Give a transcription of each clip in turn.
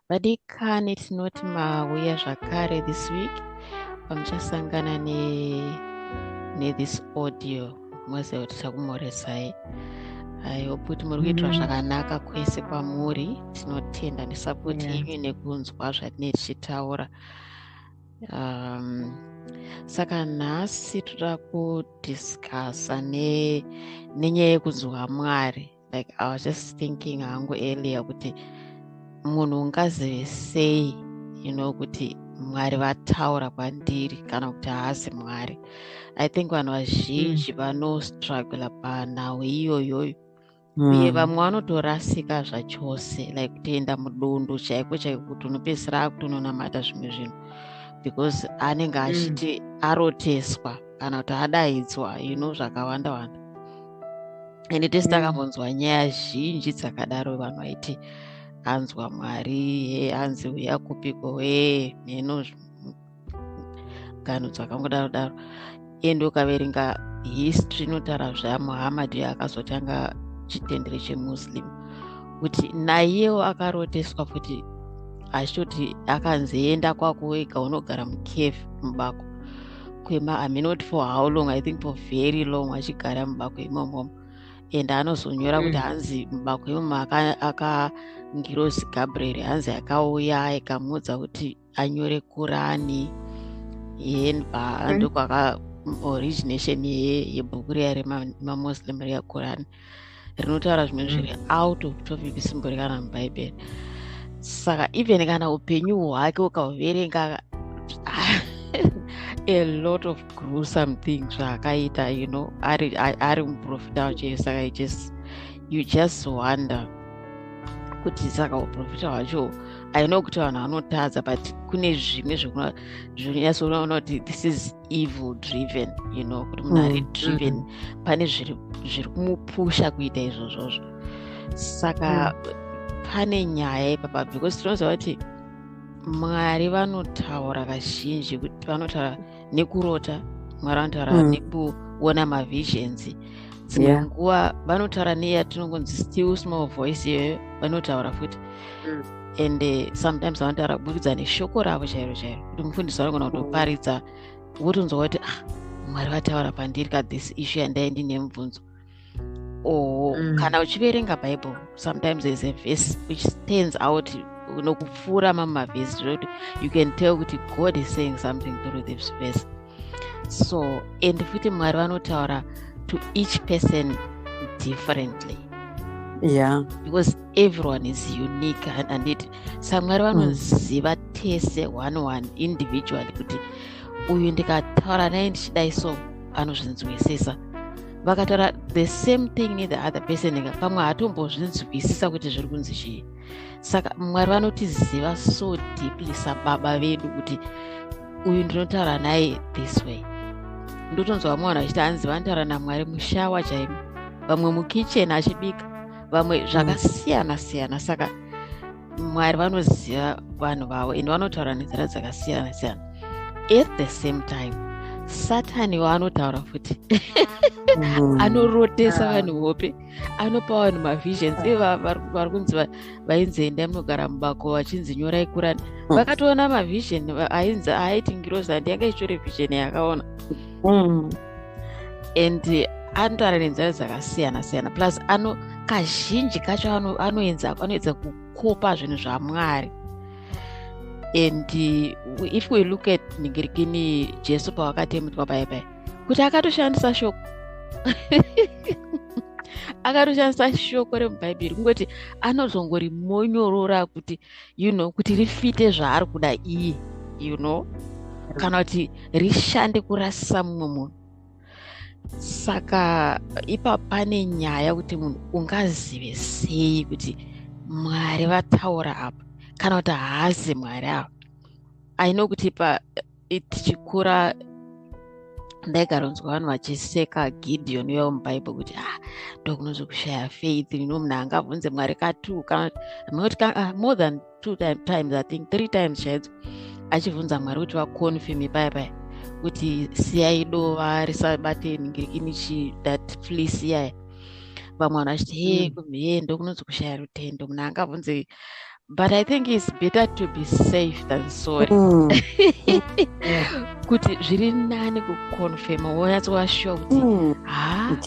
Vadikani, tinoti mauya zvakare this week pamuchasangana nethis audio, moziva kuti takumoresai. I hope kuti muri kuitwa zvakanaka kwese kwamuri. Tinotenda nesupport yenyu nekunzwa zvatinee tichitaura. Saka nhasi toda kudiscussa nenyaya yekunzwa Mwari. Like, I was just thinking hangu earlier kuti munhu ungazive sei kuti Mwari vataura kwandiri kana kuti haasi Mwari. I think vanhu vazhinji vanostrugla panhau iyoyoyo, uye vamwe vanotorasika zvachose, like kutoenda mudondo chaiko chaiko, kuti unopedzisira akutononamata zvimwe zvinhu because anenge achiti aroteswa kana kuti adaidzwa, zvakawanda wanda. Ende tese takambonzwa nyaya zhinji dzakadaro, vanhu vaiti anzwa Mwari, he, anzi uya kupiko, we mheno ngano dzakangodaro daro. Ende ukaverenga history inotaura zvaMuhammad uyo akazotanga chitendero cheMuslim, kuti naiyewo akaroteswa futi, achitoti akanzi enda kwako wega unogara mucave, mubako kwema, I mean, not for how long, I think for very long, achigara mubako imomomo. And anozonyora kuti hanzi mubako imomo akangirozi Gabriel hanzi akauya ikamuudza kuti anyore Kurani. Yenba ndokwaka origination yebhuku riya remaMuslim riya, Kurani, rinotaura zvimwe zviri out of topic, simbori kana muBhaibheri. Saka even kana upenyu hwake ukahuverenga, a lot of gruesome things zvaakaita ari muprofita wacho. Saka you just wonder kuti saka uprofita hwacho, I know kuti vanhu vanotadza, but kune zvimwe zvinonyatsoona kuti this is evil driven, kuti munhu ari driven, pane zviri kumupusha kuita izvozvozvo. Saka pane nyaya ipapa, because tinoziva kuti Mwari vanotaura kazhinji, kuti vanotaura nekurota, Mwari vanotaura nekuona mavisions. Dzimwe nguva vanotaura neyatinongonzi still small voice iyoyo, vanotaura futi. And sometimes vanotaura kuburikidza neshoko ravo chairo chairo, kuti mufundisi vanogona kutoparidza, wotonzwa kuti, "Ah, Mwari vataura pandiri ka this issue yandai ndine mubvunzo." Or kana uchiverenga Bible, sometimes there's a verse which stands out nokupfuura mamwe mavhesi, zvekuti you can tell kuti God is saying something through this verse. So, and futi Mwari vanotaura to each person differently because everyone is unique, handiti? Saka Mwari vanoziva tese one one individually, kuti uyu ndikataura naye ndichidai so anozvinzwisisa, vakataura the same thing nethe other person nga pamwe haatombozvinzwisisa kuti zviri kunzi chii. Saka Mwari vanotiziva so deeply sababa vedu, kuti uyu ndinotaura naye this way. Ndotonzwa vamwe vanhu vachiti hanzi vanotaura naMwari mushower chaimo, vamwe mukitchen achibika, vamwe zvakasiyana siyana. Saka Mwari vanoziva vanhu vavo ende vanotaura nenzira dzakasiyana siyana. At the same time, Satani waanotaura futi, anorotesa vanhu hope, anopa vanhu mavisions. Ivo vari kunzi vainzi endai munogara mubako, vachinzi nyorai Kurani, vakatoona mavision ainzi aiti ngirozi handi yanga ichitore vision yakaona. And anotaura nenzira dzakasiyana siyana, plus ano kazhinji kacho anoedza kukopa zvinhu zvaMwari. And if we look at ningirikini Jesu pawakatemutwa paya paya, kuti akatoshandisa shoko, akatoshandisa shoko remuBhaibheri, kungoti anozongorimonyorora kuti kuti rifite zvaari kuda iye, kana kuti rishande kurasisa mumwe munhu. Saka ipa pane nyaya kuti munhu ungazive sei kuti Mwari vataura apa kana kuti haazi Mwari ava? I know kuti pa tichikura ndaigaronzwa vanhu vachiseka Gideon uya wemuBhaibheri, kuti, "Ah, ndokunonzi kushaya faith." Munhu angabvunze Mwari katu kana kuti more than two times, I think three times chaidzo, achibvunza Mwari kuti vaconfirme paya paya kuti siyai dova risabate ningirikini chi that fleece iyaya. Vamwe vanhu vachiti he he, ndokunonzi kushaya rutendo, munhu angabvunze, but I think it's better to be safe than sorry. Kuti zviri nani kuconfirma, wonyatso sure kuti ha,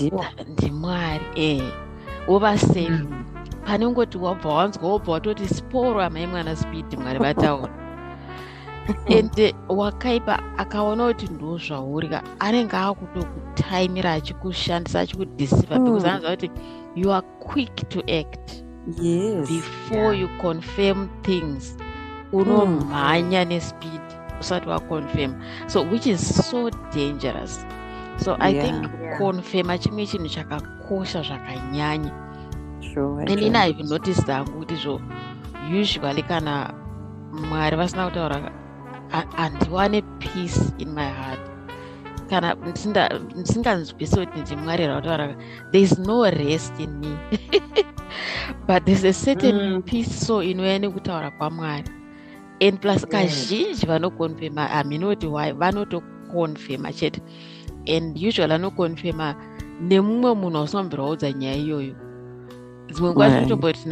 ndiMwari, wova safe. Pane ungoti wabva wanzwa, wobva watoti sporo, amai mwana speed, Mwari vataura. Ende wakaipa akaona kuti ndo zvaurya, anenge akutokutaimira, achikushandisa, achikudeceiva, because anoziva kuti you are quick to act. Before you confirm things, unomhanya nespeed usati waconfirm, so which is so dangerous. So I think confirma chimwe chinhu chakakosha zvakanyanya. And ini I've noticed hangu kuti zvo usually kana Mwari vasina kutaura, handiwane peace in my heart. Kana ndisinganzwisi kuti ndiMwari kutaura, there is no rest in me, but there's a certain peace so inouya nekutaura kwaMwari. And plus kazhinji vanoconfirma, haminoti why, vanotoconfirma chete. And usually anoconfirma nemumwe munhu wausinombira waudza nyaya iyoyo. Dzimwe nguva tinotomboti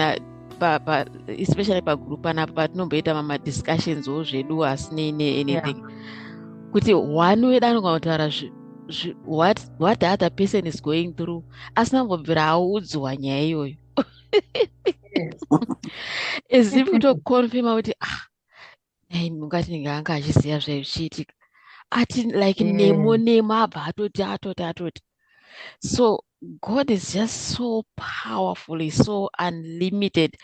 especially pagroup panapa patinomboita mamadiscussions wo zvedu asinei neanything, kuti one wedu anogona kutaura what the other person is going through asina kumbobvira audzwa nyaya iyoyo, as if kutoconfirma kuti, ah, nai ungati ndinge anga achiziva zvaichiitika, ati like nemo nemo, abva atoti atoti atoti. So God is just so powerful, is so unlimited,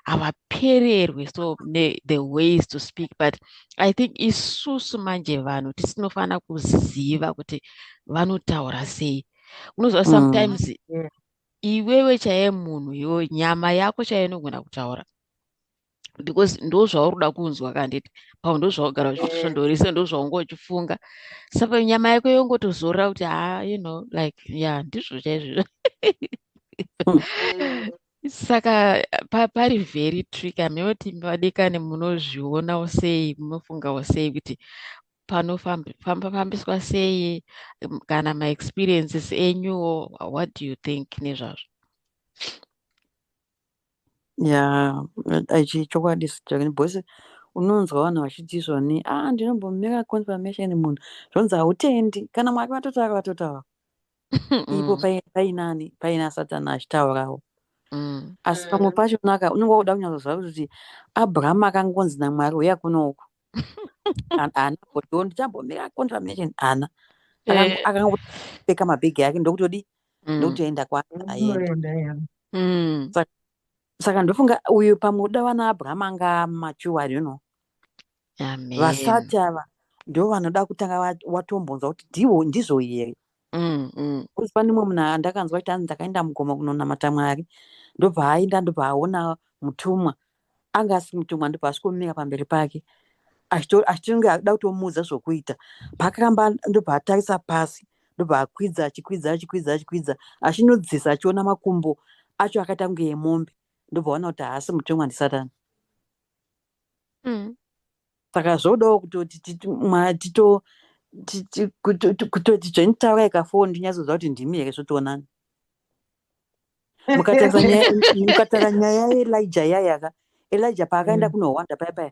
havapererwi so the ways to speak. But I think isusu manje vanhu tisinofanira kuziva kuti vanotaura sei. Unoziva, sometimes iwewe chaiye munhu, iwe nyama yako chaiyo inogona kutaura because ndo zvauri kuda kunzwa kanditi pamwe ndo zvaugara uchisondorise, ndo zvaunga uchifunga, saka nyama yako yongotozorora kuti ha, like, yeah, ndizvo chaizvo. Saka pari very tricky. Haminoti vadikani munozvionawo sei, munofungawo sei kuti panofambiswa sei, kana maexperiences enyuwo, what do you think nezvazvo? Ya, ichi chokwadi chakani, because unonzwa vanhu vachiti izvoni, ah, ndinombomira confirmation, munhu zvonzi hautendi kana Mwari vatotaura, vatotaura ipo painani, paina Satani achitaurawo. Asi pamwe pacho naka unenge wakuda kunyatsoziva kuti Abraham akangonzi naMwari, "Uya kunoku," haana kumboti, "Ndichambomira confirmation," haana. Akangopfeka mabhegi ake ndokutodi ndokutoenda kwaaienda. Unoenda, yeah. Saka ndofunga uyu pamwe uda vana Abraham anga mature. Amen. Vasati ava ndo vanoda kutanga watombonzwa kuti ndiwo ndizvo here. Kuzi pane mumwe munhu andakanzwa kuti anzi ndakaenda mugomo kunonamata Mwari, ndobva aenda, ndobva aona mutumwa, anga asi mutumwa, ndobva asvikomira pamberi pake achitonge ada kutomuudza zvokuita. Paakaramba, ndobva atarisa pasi, ndobva akwidza, achikwidza, achikwidza, achikwidza, achinodzisa, achiona makumbo acho akaita kunge emombe, ndobva aona kuti haasi mutumwa, ndiSatani. Saka zvodawo kutoti kutoti zvenditaurai kafoni, ndinyatsoziva kuti ndimi here, zvotoonani. Mukatarisa nyaya, mukatara nyaya yaElijah yayaka, Elijah paakaenda kunohwanda paya paya,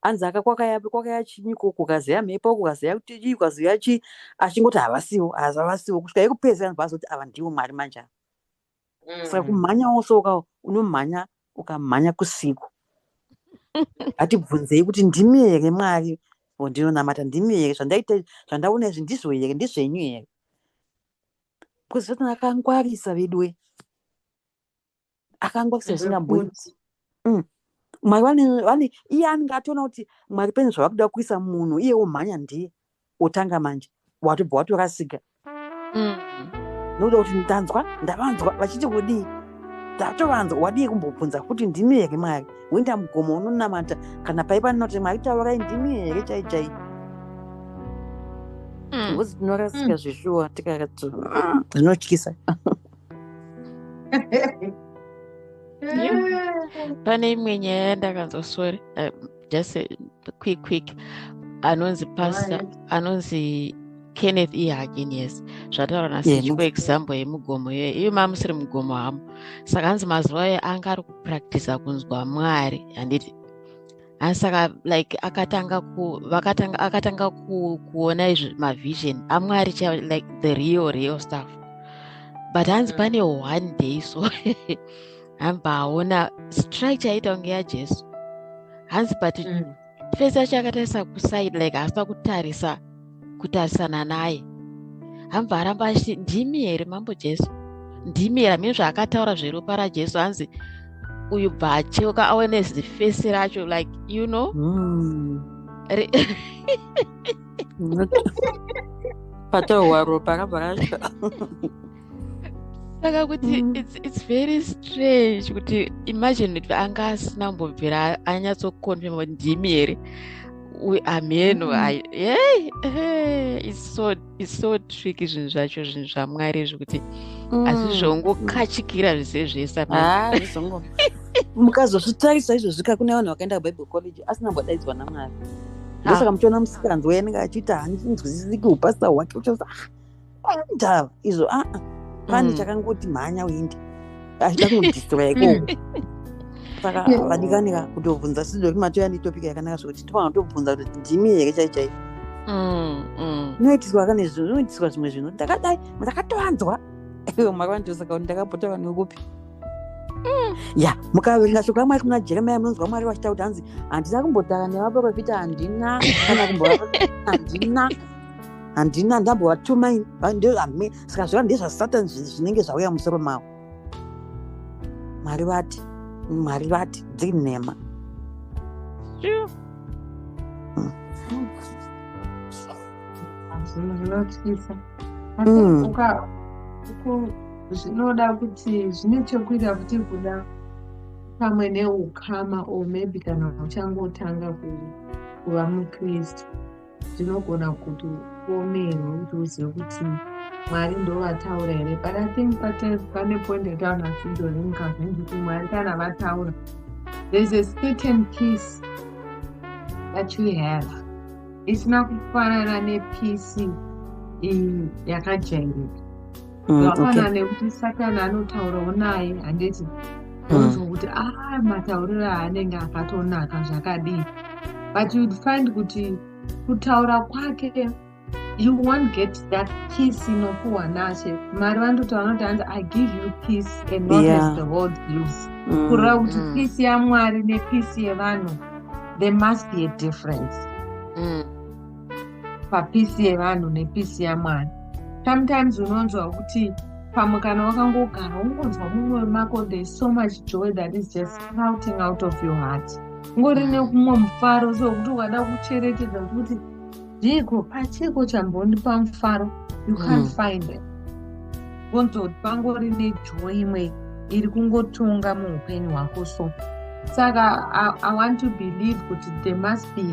anzi aka kwakaya kwakaya chinyiko, kukaziya mhepo, kukaziya kuti chii, kukaziya chii, achingoti havasiwo, havasiwo, kusvika yekupedzisira anobva azoti ava ndiwo Mwari manje ava. Saka kumhanyawo soka, unomhanya, ukamhanya kusiku, hatibvunzei kuti ndimi here Mwari wandinonamata, ndimi here zvandaita, zvandaona izvi ndizvo here, ndizvenyu here? Because Satani akangwarisa veduwe, akangwarisa zvisingamboi. Mwari vane iye anenge atoona kuti Mwari pane zvavakuda kuisa munhu, iye womhanya, ndiye otanga manje, watobva watorasika nokuda kuti ndanzwa, ndavanzwa vachiti kudii, ndatovanzwa. Wadii kumbobvunza kuti ndimi here Mwari? Woenda mugomo unonamata, kana pai panoti, "Mwari taurai, ndimi here chai chai?" Ngozi tinorasika zveshuwa, tikati zvinotyisa. Pane imwe nyaya yandakanzwa, sorry, just a quick quick, anonzi pastor anonzi Kenneth E. Hagin, yes, zvataura nasichiko example yemugomo iyoyo, iyo mamusiri mugomo hamo. Saka hanzi mazuva ayo anga ari kupractisa kunzwa Mwari, handiti? Hanzi saka like akatanga ku vakatanga akatanga kuona izvi mavision aMwari chaiwo, like the real real stuff. But hanzi pane one day so hamba aona structure yaita kunge yaJesu, hanzi, but face yacho akatarisa kuside, like haasina kutarisa kutarisana naye. Hambva aramba achiti, "Ndimi here Mambo Jesu? Ndimi here?" Hamini zvaakataura zveropa raJesu. Hanzi uyu bva acheuka aone ziface racho, like Pataurwa ropa rabva racho. Saka kuti it's very strange kuti imagine kuti anga asina kumbobvira anyatsoconfirma kuti ndimi here ameno. Hey, hey, it's so tricky zvinhu zvacho, zvinhu zvaMwari izvi, kuti hazvizvongokachikira zvise zvese. Ah, zvizongo mukazozvitarisa izvozvi, kune vanhu vakaenda kuBible college asina kumbodaidzwa naMwari. Ndosaka muchiona musikanzwa yanenge achiita hanzwisisiki upastor hwake, uchiona ndava izvo aa pane chakangoti mhanya uinde, achida kunodestroya ikoko. Saka vadikanika kutobvunza sizori matoya netopic yakanaka zvekuti tofanira kutobvunza kuti ndimi here chai chai. Inoitiswa kane zvinhu, inoitiswa zvimwe zvinhu, ndakadai ndakatoanzwa iwe Mwari vandosaka kuti ndakapotaura nekupi. Ya, mukaverenga shoko raMwari kuna Jeremia, munonzwa Mwari vachitaura kuti hanzi handina kumbotaura nevaprofita, handina kana kumbova, handina ndambovatuma. Saka zvava ndezvasatani zvinenge zvauya musoro mavo. Mwari vati, Mwari vati, dziri nhema. Zvinhu zvinotyisa, asi zvinoda kuti zvine chekuita kuti kuda pamwe neukama, or maybe kana uchangotanga kuva muKristu, zvinogona kuti uomerwe kuti uzive kuti Mwari ndovataura here. But I think pane point yataura naSidorini kazhinji kuti Mwari kana vataura, there's a certain peace that you have isina kufanana nepeace iyi yakajairika. Zvakafanana nekuti Satani anotaurawo naye, handiti? Unonzwa kuti a matauriro aanenge akatonaka zvakadii, but you'd find kuti kutaura kwake you won't get that peace inopuhwa naShe. Mwari vanototaura kuti hanzi, "I give you peace and not as the world gives." Kureva kuti peace yaMwari nepeace yevanhu, there must be a difference papeace yevanhu nepeace yaMwari. Sometimes unonzwa kuti pamwe kana wakangogara ungonzwa mumwoyo mako there is so much joy that is just sprouting out of your heart, ungori nekumwe mufaro so kuti ukada kucherechedza kuti ndiko pachiko chambondipa mufaro, you can't find it. Unzwa kuti pangori nejoy imwe iri kungotonga muupenyu hwako. So saka I want to believe kuti there must be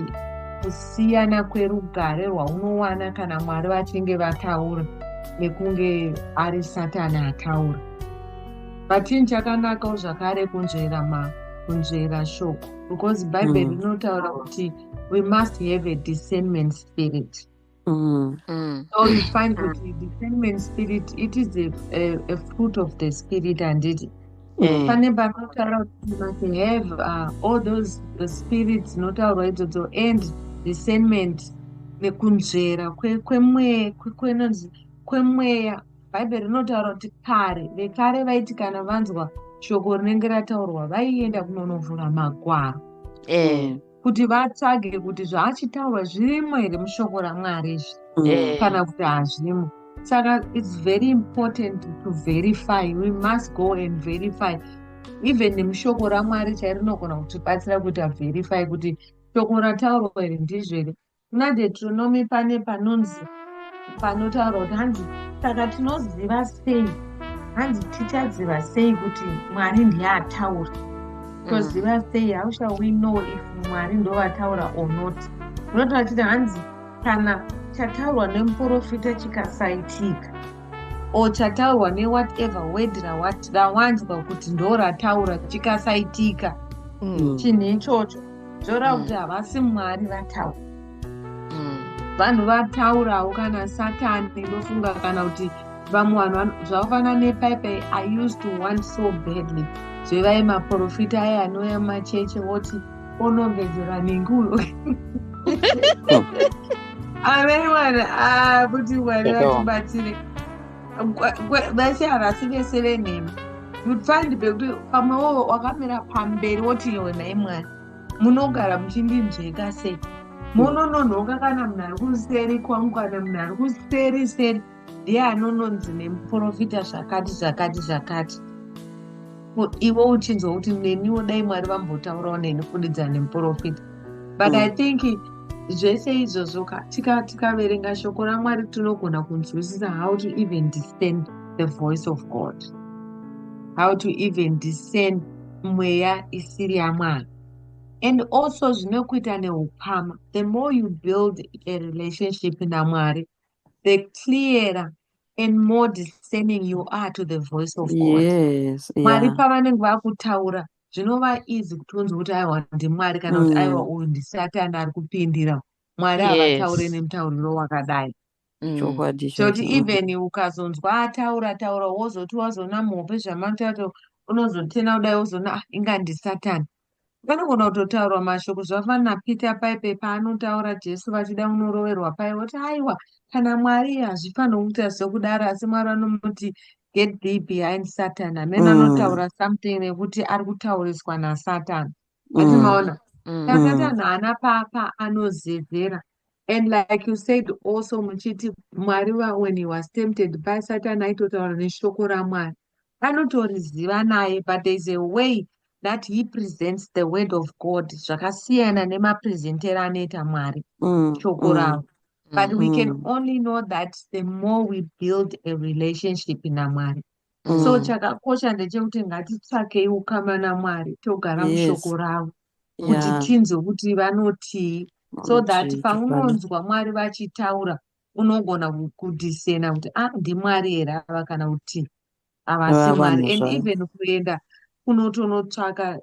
kusiyana kwerugare rwaunowana kana Mwari vachinge vataura nekunge ari Satani ataura. But chinhu chakanakawo zvakare kunzvera kunzvera shoko, because Bhaibheri rinotaura kuti we must have a discernment spirit. So you find kuti discernment spirit, it is a fruit of the Spirit, handiti? Pane panotaura kuti you must have all those spirits dzinotaurwa idzodzo and discernment nekunzvera kwemweya. Bhaibheri rinotaura kuti kare vekare vaiti kana vanzwa shoko rinenge rataurwa, vaienda kunonovhura magwaro kuti vatsvage kuti zvaachitaurwa zvirimo here mushoko raMwari izvi kana kuti hazvimo. Saka it's very important to verify. We must go and verify. Even nemushoko raMwari chai rinogona kutibatsira kuti averify kuti shoko rataurwa here ndizvo here. Kuna Deuteronomy pane panonzi, panotaurwa kuti hanzi, saka tinoziva sei, hanzi tichaziva sei kuti Mwari ndiye ataura? Toziva sei? How shall we know if Mwari ndovataura or not? Unotaura chiti hanzi kana chataurwa nemuprofita chikasaitika, or chataurwa newhatever word rawanzwa kuti ndo rataura chikasaitika, chinhu ichocho zvoreva kuti havasi Mwari vataura. Vanhu vataurawo kana Satani, ndofunga, kana kuti vamwe vanhu zvakafanana nepaipai. I used to want so badly zvevai maprofita aya anouya mumachechi oti onongedzera ningi uyo. Amen. Mwari, ah, kuti Mwari vatibatsire. Vese havasi vese venhema. You'd find pekuti pamwewo wakamira pamberi woti, "Iwe nhai Mwari, munogara muchindinzveka sei? Munononhoka kana munhu ari kuseri kwangu, kana munhu ari kuseri seri ndiye anononzi nemuprofita zvakati zvakati zvakati." Iwe uchinzwa kuti neniwo dai Mwari vambotaurawo neni kubudikidza nemuprofita. But I think zvese izvozvo tikaverenga shoko raMwari, tinogona kunzwisisa how to even discern the voice of God, how to even discern mweya isiri yaMwari. And also zvinokuita neukama. The more you build a relationship naMwari, the clearer and more discerning you are to the voice of God. Mwari pavanenge vakutaura, zvinova easy kuti unzwe kuti aiwa, ndiMwari, kana kuti aiwa, uyu ndiSatani ari kupindira. Mwari havataure nemutauriro wakadai. Chokwadi. Choti Chacho. Even ukazonzwa ataura taura, wozoti wazona muhope zvamataura, unozotena kudai, wozoona, "Ah, inga ndiSatani." Panogona kutotaurwa mashoko zvafanana naPeter paipe paanotaura Jesu vachida kunoroverwa pai, woti, "Aiwa, kana Mwari hazvifaniri kuita sekudaro," asi Mwari vanomuti, "Get thee behind, Satan." Amene anotaura something nekuti ari kutauriswa naSatani. Atimaona saSatani haana papa anozezera. And like you said also, muchiti Mwari when he was tempted by Satan, aitotaura neshoko raMwari, anotoriziva naye, but there is a way that he presents the word of God zvakasiyana nemapresentero anoita Mwari shoko ravo. But we can only know that the more we build a relationship naMwari. So chakakosha ndechekuti ngatitsvakei ukama naMwari, togara mushoko ravo kuti tinzwe kuti vanotii, so that Vanoti chokwadi. paunonzwa Mwari vachitaura, unogona kudiscerna kuti, "Ah, ndiMwari here ava, kana kuti havasi Vava Mwari?" vanhu And zvavo. even kuenda kunotonotsvaka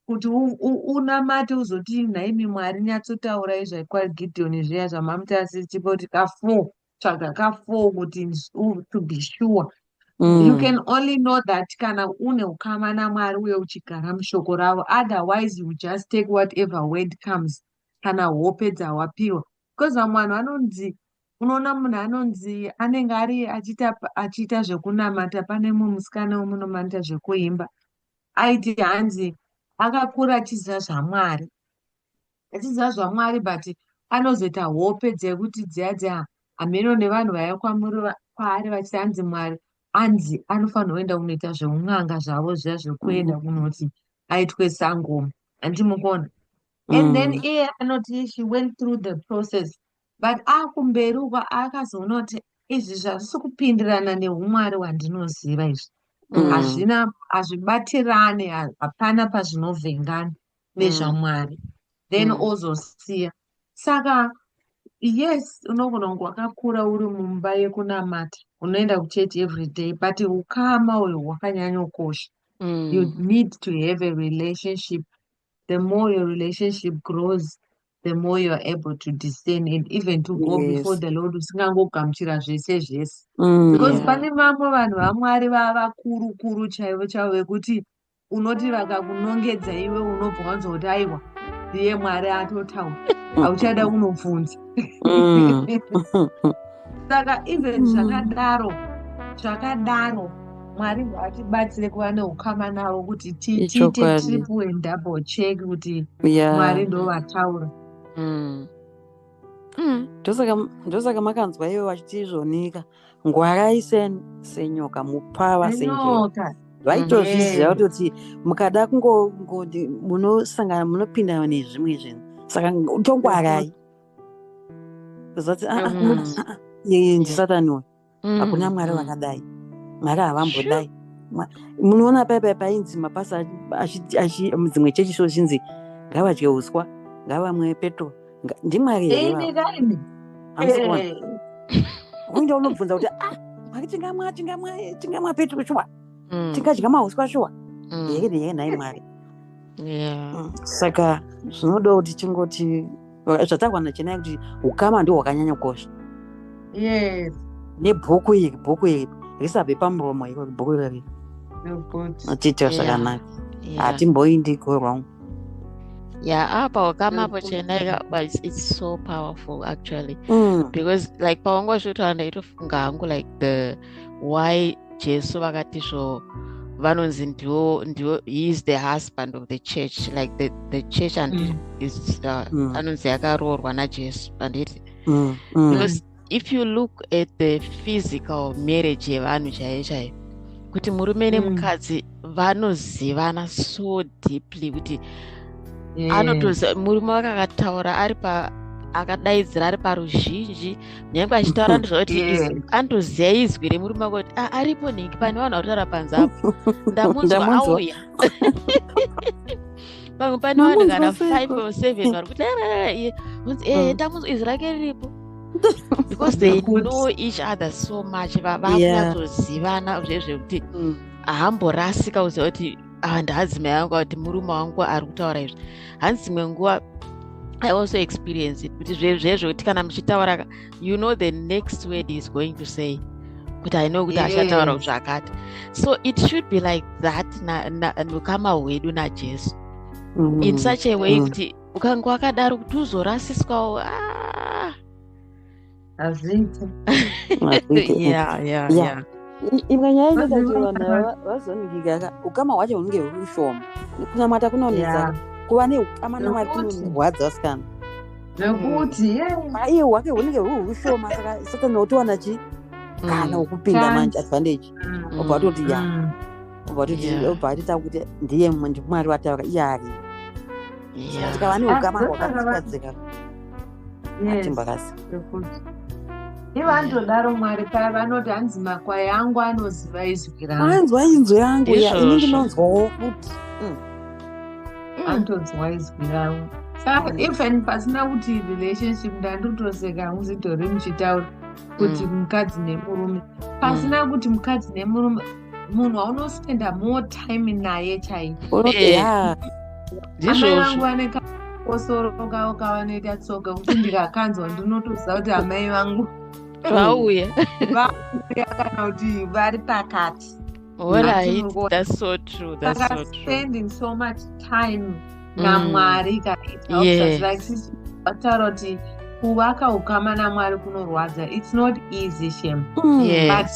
kuti unamate, uzoti, "Nhaimi Mwari, nyatsotaurai zvakwaGidheoni zviya zvamamuti chipoti ka4, tsvaga ka4 kuti to be sure." You can only know that kana une ukama naMwari uye uchigara mushoko ravo. Otherwise you just take whatever word comes kana hope dzawapiwa, because vamwe vanhu vanonzi, unoona munhu anonzi anenge ari achiita zvekunamata. Pane mumwe musikana wemunomanoita zvekuimba, aiti hanzi akakura achiziva zvaMwari, achiziva zvaMwari, but anozoita hope dzekuti dziya dziya hameno nevanhu vaiva kwaari vachiti hanzi Mwari anzi anofanirwa kuenda kunoita zveun'anga zvavo zviya, zvekuenda kunoti aitwe sangoma, handimukuona. And then iye anoti she went through the process, but akumberi uko akazoona kuti izvi zvazvisi kupindirana neumwari hwandinoziva izvi. Hazvina, hazvibatirane, hapana pazvinovhengana nezvaMwari. Then ozosiya. Saka yes, unogona kunge wakakura uri mumba yekunamata, unoenda kuchechi every day, but ukama uyu hwakanyanyokosha. You need to have a relationship. The more your relationship grows, the more you are able to discern and even to go before the Lord usingangogamuchira zvese zvese, because pane vamwe vanhu vaMwari vava kuru chaivo chaivo vekuti unoti vakakunongedza iwe, unobva wanzwa kuti aiwa, ndiye Mwari atotaura, hauchada kunobvunza. Saka even zvakadaro zvakadaro, Mwari ngaatibatsire kuva neukama navo kuti tiite triple and double check kuti Mwari ndo vataura. Ndosaka makanzwa ivo vachiti izvonika, "Ngwarai senyoka, mupava senjere." Senyoka. Vaitozviziva kutoti mukada kungongoti munosangana, munopinda nezvimwe zvinhu, saka tongwarai kuzoti, "Ah, ah, ah, ah, iye ndisatani uyu, hakuna Mwari vakadai, Mwari havambodai." Munoona pai painzi mapasa dzimwe chechi so zvinzi ngavadye uswa, ngavamwe petro, ndiMwari here ivavo? Imi kaimi. Hamusi kuona? Uinda unobvunza kuti, "Ah, Mwari, tingamwa petro shuwa? Tingadya mauswa shuwa here? Here nhai Mwari?" Saka zvinoda kuti tingoti Zvataurwa naChenai kuti ukama ndo hwakanyanya kukosha. Nebhuku iri, bhuku iri risabve pamuromo iro, bhuku irori. Nekuti Tiitira zvakanaka. Hatimboindi go wrong. Yeah, apa ukama apo, Nekuti Chenai, but it's so powerful actually, because like pawangozvitaura ndaitofunga hangu like the why Jesu vakati zvo vanonzi ndiwo, he is the husband of the church, like the church and is anonzi yakaroorwa naJesu, handiti? Because if you look at the physical marriage yevanhu chaiyo chaiyo, kuti murume nemukadzi vanozivana so deeply kuti anotoziva murume wake akataura ari pa, akadaidzira ari paruzhinji, nyange achitaura ndezvakuti anotoziva izwi remurume wake kuti, "Ah, aripo nhingi, pane vanhu vari kutaura panze apo, ndamunzwa." Ndamunzwa. Auya pamwe pane vanhu Mamunzwa kana seiko? five or seven vari kuti, "Eh, unzi, eh, ndamunzwa, izwi rake riripo," because they know each other so much. Vakunyatsozivana zvezvekuti haamborasika kuziva kuti ava ndaadzimai angu, kuti murume wangu ari kutaura izvi. Hanzi dzimwe nguva I also experience it kuti zvezvekuti kana muchitaura you know the next word is going to say, kuti I know kuti achataura zvakati. So it should be like that nukama hwedu naJesu in such a way kuti ukange wakadaro kuti uzorasiswawo, ah. Hazviiti. Hazviiti. Yeah. Imwe nyaya inoita kuti Vaziva vanhu vazoningika, ukama hwacho hunenge huri ushoma, kunamata kunonetsa. Kuva neukama naMwari kunorwadza, vasikana. Nekuti Iye hwake hunenge huri ushoma, saka Satani wotowana chi kana wokupinda manje, advantage, obva watoti ya, obva watoti obva atoita kuti ndiye ndiMwari wataura, iye ari. Tikava neukama Ah, hwakadzikadzika, hatimbarasi. Nekuti ivo anotodaro Mwari paya vanoti, hanzi, "Makwai angu anoziva izwi rangu." Anzwa inzwi rangu ya, ini Ndizvozvo. ndinonzwawo futi. Anotonzwa izwi ravo. Saka even pasina kuti relationship, ndandotoseka muzidhori muchitaura kuti mukadzi nemurume, pasina kuti mukadzi nemurume, munhu waunospenda more time naye chaiye. Amai vangu Ndizvozvo. vane kakosoro kavo kavanoita tsoka kuti ndikakanzwa ndinotoziva kuti amai vangu Vauya. vauya kana kuti vari pakati. Alright, Hatiri that's so true, that's saka so true. Spending so much time naMwari ka, it helps us. Like sisi vataura kuti kuvaka ukama naMwari kunorwadza. It's not easy, shem. But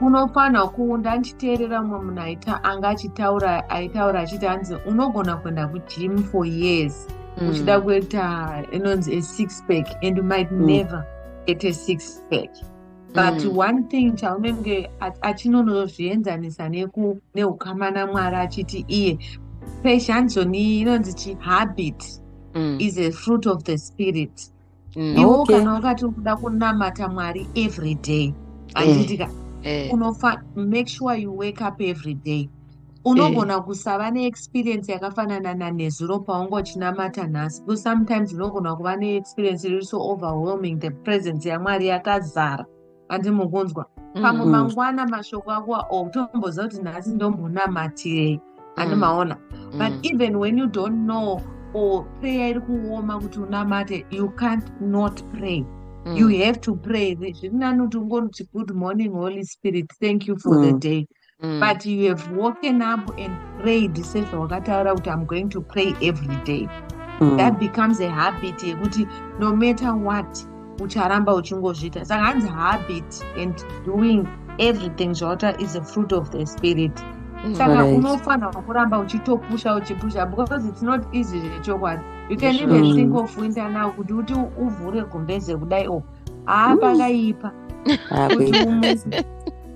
unofanira kuunda. Ndichiteerera mumwe munhu aita anga achitaura, aitaura achiti, hanzi unogona kuenda kugym for years uchida kuita inonzi a six pack and you might never get a six pack, but one thing chaunenge achinonozvienzanisa neukama naMwari, achiti iye pashanzoni inonzi chihabit is a fruit of the spirit. Iwo kana wakati ukuda kunamata Mwari every day, handitika? Unofa make sure you wake up every day. Unogona kusava neexperience yakafanana nanezuro paunga uchinamata nhasi, because sometimes unogona kuva neexperience iri so overwhelming, the presence yaMwari yakazara, handimukunzwa? Pamwe mangwana mashoko ako otomboziva kuti nhasi ndombonamatirei, handimaona? But even when you don't know or prayer iri kuoma kuti unamate, you can't not pray. You have to pray. Zviri nani kuti ungoti, "Good morning, Holy Spirit, thank you for the day," but you have woken up and prayed sezvawakataura kuti, "I'm going to pray every day." That becomes a habit yekuti no matter what ucharamba uchingozviita. Saka hanzi habit and doing everything zvawata is a fruit of the spirit. Saka unofanira kuramba uchitopusha, uchipusha, because it's not easy zvechokwadi. You can even think of winter now, kuti uti uvhure gumbeze kudai o, haa, pakaipa. Kuti umuke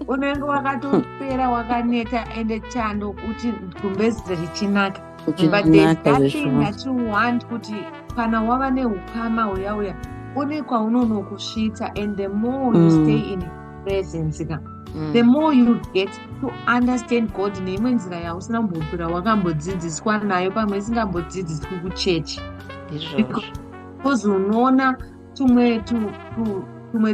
unenge wakatopera, wakaneta, ende chando kuti gumbeze richinaka, but there's Uchinaka that thing zveshuwa. that you want kuti kana wava neukama uya uya une kwaunonokusvitsa, and the more you stay in presence ka, the more you get to understand God neimwe nzira yausina kumbobvira wakambodzidziswa nayo, pamwe isingambodzidziswi kuchechi. Ndizvozvo. Because unoona tumwe tumwe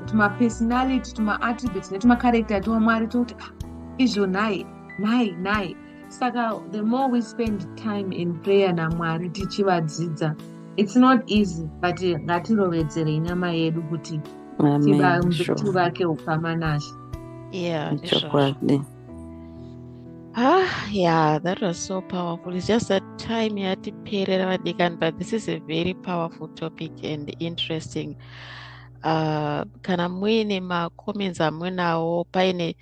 tumapersonality, tumaattributes netumacharacter twaMwari tokuti, "Ah, izvo nhai, nhai, nhai." Saka the more we spend time in prayer naMwari tichivadzidza, It's not easy, but ngatirovedzerei nyama yedu kuti Amen. Sure. tivake ukama nashe. Yeah, ndizvozvo. Chokwadi. Ah, yeah, that was so powerful. It's just that time yatiperera, vadikani, but this is a very powerful topic and interesting. Kana muine macomments amunawo, paine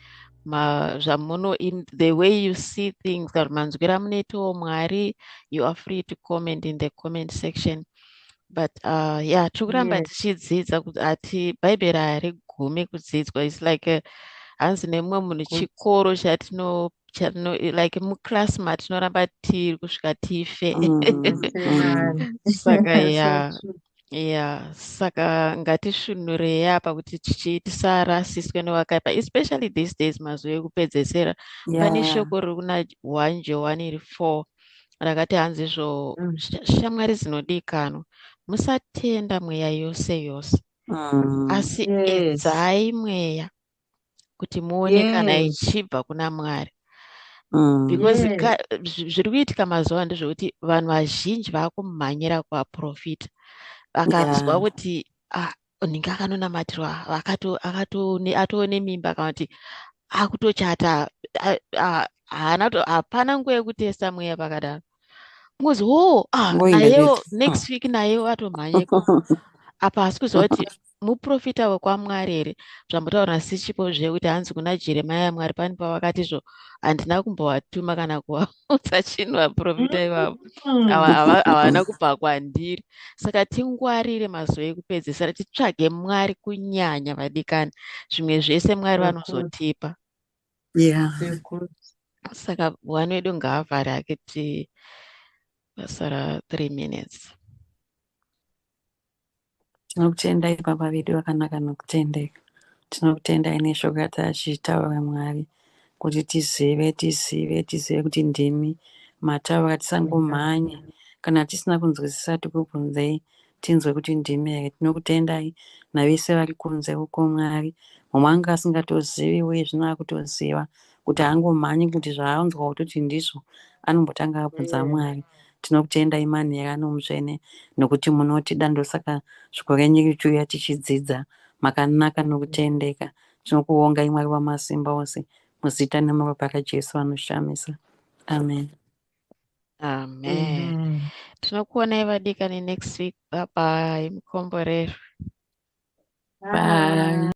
zvamuno in the way you see things, kana manzwiro amunoitawo Mwari, you are free to comment in the comment section. But yeah, tiri kuramba tichidzidza kuti ati Bhaibheri harigumi kudzidzwa. It's like hanzi nemumwe munhu, chikoro chatino like muclass matinoramba tiri kusvika tife. Saka So yeah. true. Yeah, saka ngatisvinurei apa kuti tisarasiswe newakaipa, especially these days, mazuva ekupedzesera. Pane shoko riri kuna 1 Johani iri 4 rakati hanzizvo, "Shamwari dzinodikanwa, musatenda mweya yose yose, asi edzai mweya kuti muone kana ichibva kuna Mwari." Because zviri kuitika mazuva ano ndezvekuti vanhu vazhinji vaakumhanyira kuvaprofita vakanzwa kuti, ah, nhingi akanonamatirwa, atoo nemimba, kana kuti akutochata, haana hapana nguva yekutesta mweya pakadaro. Kungozi, "Oh, ah, Ngoenda nayewo chete. next week nayewo atomhanyeko apa." Asi kuziva kuti muprofita wekwaMwari here? Zvambotaura nasichipo zvekuti hanzi kuna Jeremaya, Mwari pani pavakatizvo, "Handina kumbovatuma kana kuvaudza chinhu vaprofita ivavo. Havana kubva kwandiri." Saka tingwarire mazuva ekupedzisira, titsvage Mwari kunyanya, vadikani. Zvimwe zvese Mwari vanozotipa. Saka one wedu ngaavhare hake, ti vasara 3 minutes. Tinokutendai, Baba vedu vakanaka nokutendeka. Tinokutendai neshoko ratachitaura, Mwari, kuti tizive, tizive, tizive kuti ndimi mataura. Tisangomhanye kana tisina kunzwisisa, tikubvunzei tinzwe kuti ndimi here. Tinokutendai navese vari kunze uko, Mwari. Mumwe anga asingatozivi uye zvino akutoziva kuti haangomhanyi kuti zvaanzwa kutoti ndizvo, anombotanga abvunza Mwari. Tinokutendai manheru ano, mutsvene, nokuti munotida, ndosaka shoko renyu richiuya tichidzidza. Makanaka nokutendeka. Tinokuongai, Mwari wamasimba ose, muzita nemuropa raJesu vanoshamisa. Amen. Amen. Amen. Tinokuonai, vadikani, next week. Bye bye, mukomborero. Bye.